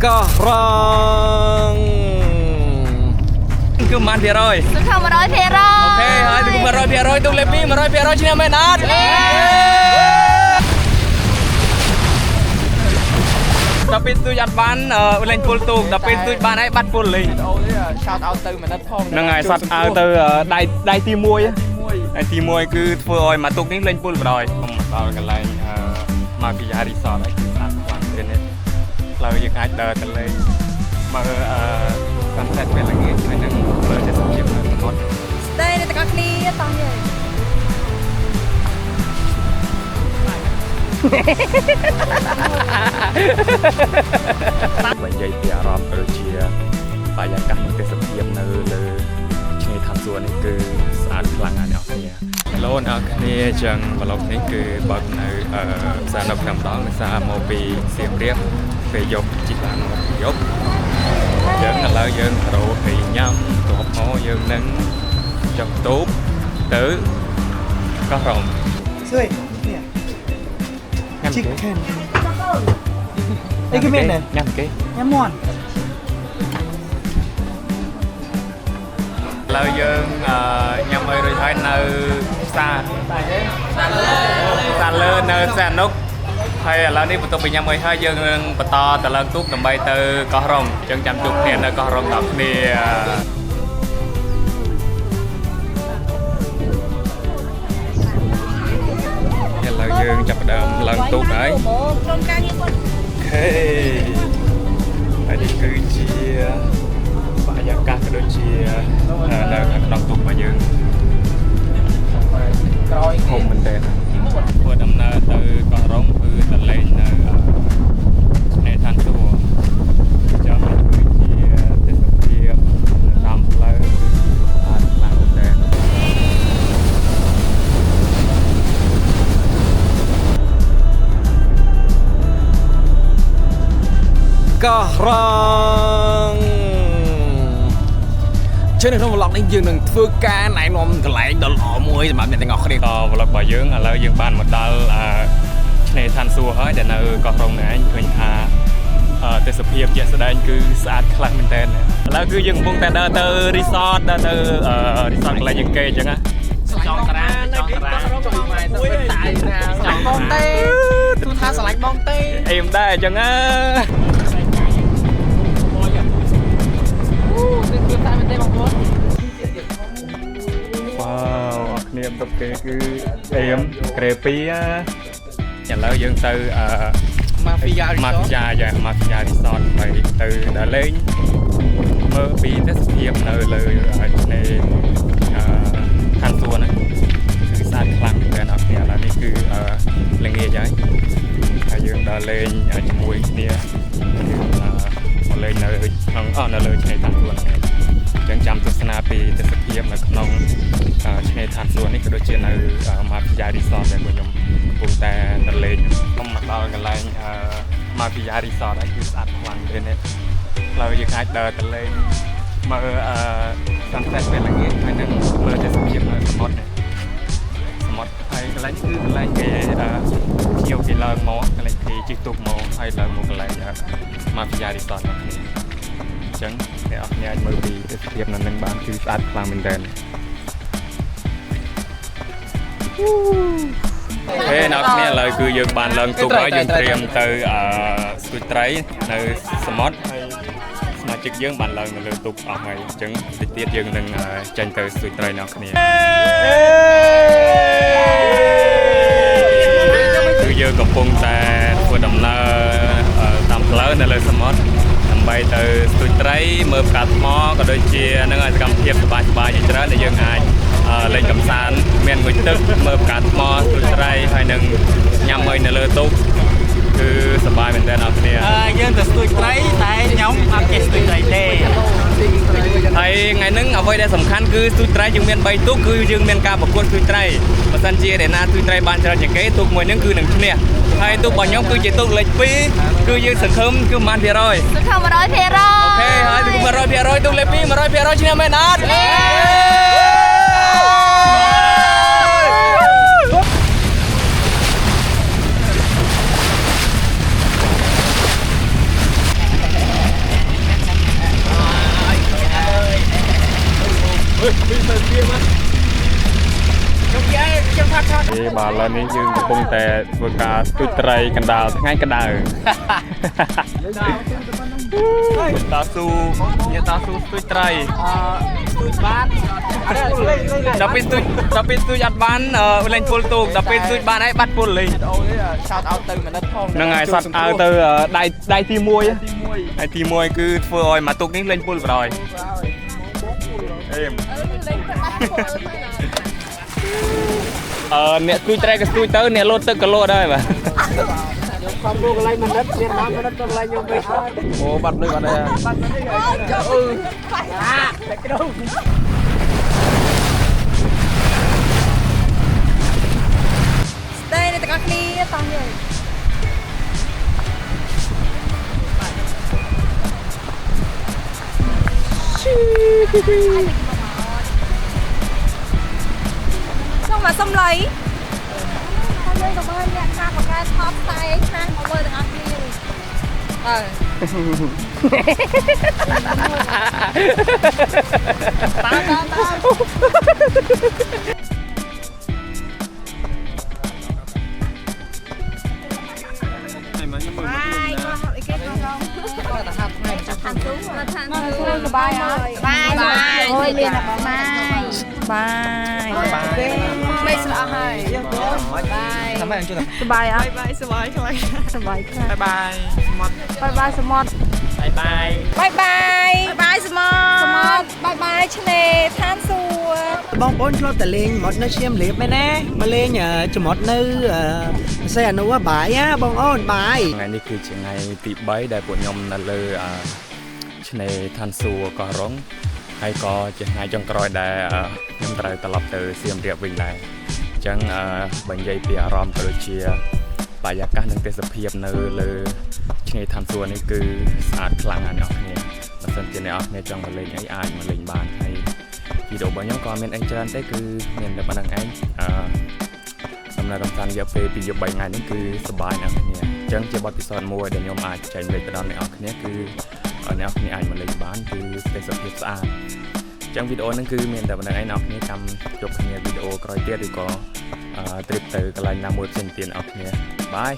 កោះរងគឺប៉ុន្មានភាគរយ សង្ឃឹម100%OK ហើយគឺ100%ទូកលេខ2 100%ឈ្នះមែនអត់ដល់ពេលទូចអត់បានលេងពុលទូកដល់ពេលទូចបានហើយបាត់ពុលលេង អូនេះ shout out ទៅមនិតផង ហ្នឹងហើយសត្វអើទៅដៃដៃទី1ដៃទី1គឺធ្វើឲ្យមកទូកនេះលេងពុលបណ្ដោយខ្ញុំមកដល់កន្លែងមកពីយ៉ារីសតហើយគឺស្អាតខ្លាំងទេនេះផ្លូវយើងអាចដើរទៅលេងមើលអឺ sunset ពេលល្ងាចហើយនឹងមើលទេសភាពនៅសមុទ្រ ស្ដីអ្នកទាំងអស់គ្នាតោះយើង បើនិយាយពីអារម្មណ៍ក៏ដូចជាបរិយាកាសនិងទេសភាពនៅលើឆ្នេរឋានសួគ៌នេះគឺស្អាតខ្លាំងណាស់អ្នកនរគ្នាឡូអ្នកនរគ្នាចឹងប្លុកនេះគឺបើកនៅអឺផ្សារនៅខាងម្ដងដោយសារមកពីសៀមរាបពេលយប់ជិះឡានមកពីយប់ចឹងឥឡូវយើងរកអីញ៉ាំទប់មកយើងនឹងចុះទូបទៅកោះរង សួយនេះ ញ៉ាំគេ chicken អីគេមានដែរ ញ៉ាំគេ ញ៉ាំមាន់ ឥឡូវយើងអឺញ៉ាំអីរួចហើយនៅផ្សារផ្សារលើនៅផ្សារអនុកហើយឥឡូវនេះបន្ទាប់ពីញ៉ាំអីហើយយើងនឹងបន្តទៅឡើងទូកដើម្បីទៅកោះរងអញ្ចឹងចាំជួបគ្នានៅកោះរងដល់គ្នាឥឡូវយើងចាប់ផ្ដើមឡើងទូកហើយ ក្រុមការងារគាត់ OK ហើយនេះគឺជាបរិយាកាសក៏ដូចជានៅខាងក្នុងទូករបស់យើង ក្រោយ ធំមែនទែនធ្វើដំណើរទៅកោះរងគឺតលេងនៅឆ្នេរឋានសួគ៌អញ្ចឹងនេះគឺជាទេសភាពនៅតាមផ្លូវគឺស្អាតខ្លាំងមែនទែនកោះរង ចឹងនៅក្នុង vlog នេះយើងនឹងធ្វើការណែនាំកន្លែងដ៏ល្អមួយសម្រាប់អ្នកទាំងអស់គ្នា ត vlog របស់យើងឥឡូវយើងបានមកដល់អឺឆ្នេរឋានសួគ៌ហើយដែលនៅកោះរងនេះឯងឃើញថាទេសភាពជាក់ស្ដែងគឺស្អាតខ្លាំងមែនទែនឥឡូវគឺយើងកំពុងតែដើរទៅ resort ដើរទៅ resort កន្លែងយើងគេអញ្ចឹងណា ចង់តារាចង់តារាចង់ម៉ែទៅតាណាស្រឡាញ់បងទេទូថាស្រឡាញ់បងទេ អេមដែរអញ្ចឹងណា អូនេះគឺតាមមែនទេបងប្អូន វ៉ាវអរគ្នាបន្ទប់គេគឺអេមក្រេពីឥឡូវយើងទៅអឺ ម៉ាហ្វីយ៉ា ម៉ាហ្វីយ៉ាយ៉ាម៉ាហ្វីយ៉ា resort ដើម្បីទៅដើរលេងមើលពីទេសភាពនៅលើឆ្នេរអឺឋានសួគ៌ហ្នឹងគឺស្អាតខ្លាំងមែនទែនអរគ្នាឥឡូវនេះគឺអឺល្ងាចហើយហើយយើងដើរលេងជាមួយគ្នាយើងមកលេងនៅក្នុងអស់នៅលើឆ្នេរឋានសួគ៌ហ្នឹងឯងអញ្ចឹងចាំទស្សនាពីទេសភាពនៅក្នុងឆ្នេរឋានសួគ៌នេះក៏ដូចជានៅម៉ាហ្វីយ៉ា resort ដែលពួកខ្ញុំកំពុងតែទៅលេងខ្ញុំមកដល់កន្លែងម៉ាហ្វីយ៉ា resort ហើយគឺស្អាតខ្លាំងទេនេះផ្លូវយើងអាចដើរទៅលេងមើលអឺ sunset ពេលល្ងាចហើយនឹងមើលទេសភាពនៅសមុទ្រនេះសមុទ្រហើយកន្លែងគឺកន្លែងគេអឺភ្ញៀវគេឡើងមកកន្លែងគេជិះទូកមកហើយឡើងមកកន្លែងម៉ាហ្វីយ៉ា resort នេះគ្នាអញ្ចឹងអ្នកនរគ្នាអាចមើលពីទេសភាពនៅនឹងបានគឺស្អាតខ្លាំងមែនទែន ហេអ្នកគ្នាឥឡូវគឺយើងបានឡើងទូកហើយយើងត្រៀមទៅអឺស្ទូចត្រីនៅសមុទ្រហើយសមាជិកយើងបានឡើងនៅលើទូកអស់ហើយអញ្ចឹងតិចទៀតយើងនឹងចេញទៅស្ទូចត្រីអ្នកគ្នាគឺយើងកំពុងតែធ្វើដំណើរតាមផ្លូវនៅលើសមុទ្រដើម្បីទៅស្ទូចត្រីមើលផ្កាថ្មក៏ដូចជានឹងសកម្មភាពសប្បាយៗជាច្រើនដែលយើងអាចលេងកម្សាន្តមានងុយទឹកមើលផ្កាថ្មស្ទូចត្រីហើយនឹងញ៉ាំអីនៅលើទូកគឺសប្បាយមែនទែនអ្នកគ្នា យើងទៅស្ទួយត្រីតែខ្ញុំអត់ចេះស្ទួយត្រីទេ ហើយថ្ងៃហ្នឹងអ្វីដែលសំខាន់គឺស្ទូចត្រីយើងមាន3ទូកគឺយើងមានការប្រកួតស្ទូចត្រីបើសិនជាអ្នកណាស្ទូចត្រីបានច្រើនជាងគេទូកមួយហ្នឹងគឺនឹងឈ្នះហើយទូករបស់ខ្ញុំគឺជាទូកលេខ2គឺយើងសង្ឃឹមគឺប៉ុន្មានភាគរយ សង្ឃឹម100% OK ហើយទូក100%ទូកលេខ2 100%ឈ្នះមែនអត់ េបាទឥឡូវនេះយើងកំពុងតែធ្វើការស្ទូចត្រីកណ្ដាលថ្ងៃក្តៅ តស៊ូញាតស៊ូស្ទួយត្រីស្ទួយបានដល់ពេលស្ទួយដល់ពេលស្ទួយអត់បានលេងពុលទូកដល់ពេលស្ទួយបានហើយបាត់ពុលលេង shout out ទៅមនិតផង ហ្នឹងហើយសត្វអើទៅដៃដៃទី1ដៃទី1គឺធ្វើឲ្យមកទូកនេះលេងពុលបណ្ដោយ អេម អឺអ្នកស្ទួយត្រីក៏ស្ទួយទៅអ្នកលោតទឹកក៏លោតដែរបាទ ខំលោកកន្លែងមនិតមានបានមនិតក៏កន្លែងខ្ញុំវិញ អូបាត់លុយបាត់ហើយ ស្ដីអ្នកទាំងអស់គ្នាតោះយើងចង់មកសំឡីហើយយើងក៏មើលអ្នកខាងបកែថប់ស្អីខាងមកមើលទាំងអស់គ្នាអើតាមតាមតាម បាយគាត់អីគេគាត់ថាឋានទូឋានទូសបាយអត់បាយបាយអូយមានបាយបាយមិនស្អស់ហើយបាយ ทำไมอันจุด សបាយអត់បាយសបាយខ្លាំងសបាយខ្លាំង บายบายหมด បាយបាយសមុទ្រ บายบาย បាយបាយបាយសមុទ្រសមុទ្របាយបាយឆ្នេរឋានសួគ៌ បងប្អូនធ្លាប់តែលេងមាត់នៅឈាមរៀបមែនណាមកលេងចំត់នៅសេអនុបាយណាបងអូនបាយ ថ្ងៃនេះគឺជាថ្ងៃទី3ដែលពួកខ្ញុំនៅលើអឺឆ្នេរឋានសួគ៌កោះរ៉ុងហើយក៏ជាថ្ងៃចុងក្រោយដែលខ្ញុំត្រូវត្រឡប់ទៅសៀមរាបវិញដែរអញ្ចឹងបើនិយាយពីអារម្មណ៍ក៏ដូចជាបរិយាកាសនិងទេសភាពនៅលើឆ្នេរឋានសួគ៌នេះគឺស្អាតខ្លាំងណាស់អ្នកនរគ្នាបើសិនជាអ្នកនរគ្នាចង់មកលេងអីអាចមកលេងបានហើយវីដេអូរបស់ខ្ញុំក៏អត់មានអីច្រើនទេគឺមានតែប៉ុណ្្នឹងឯងអឺ ដំណើរកម្សាន្តរយៈពេល2យប់3ថ្ងៃនេះគឺសប្បាយណាស់គ្នាអញ្ចឹងជាបទពិសោធន៍មួយដែលខ្ញុំអាចចែករំលែកទៅដល់អ្នកនរគ្នាគឺអ្នកនរគ្នាអាចមកលេងបានគឺទេសភាពស្អាតអញ្ចឹងវីដេអូហ្នឹងគឺមានតែប៉ុណ្្នឹងឯងអ្នកនរគ្នាចាំជួបគ្នាវីដេអូក្រោយទៀតឬក៏ trip ទៅកន្លែងណាមួយផ្សេងទៀតអ្នកនរគ្នា bye.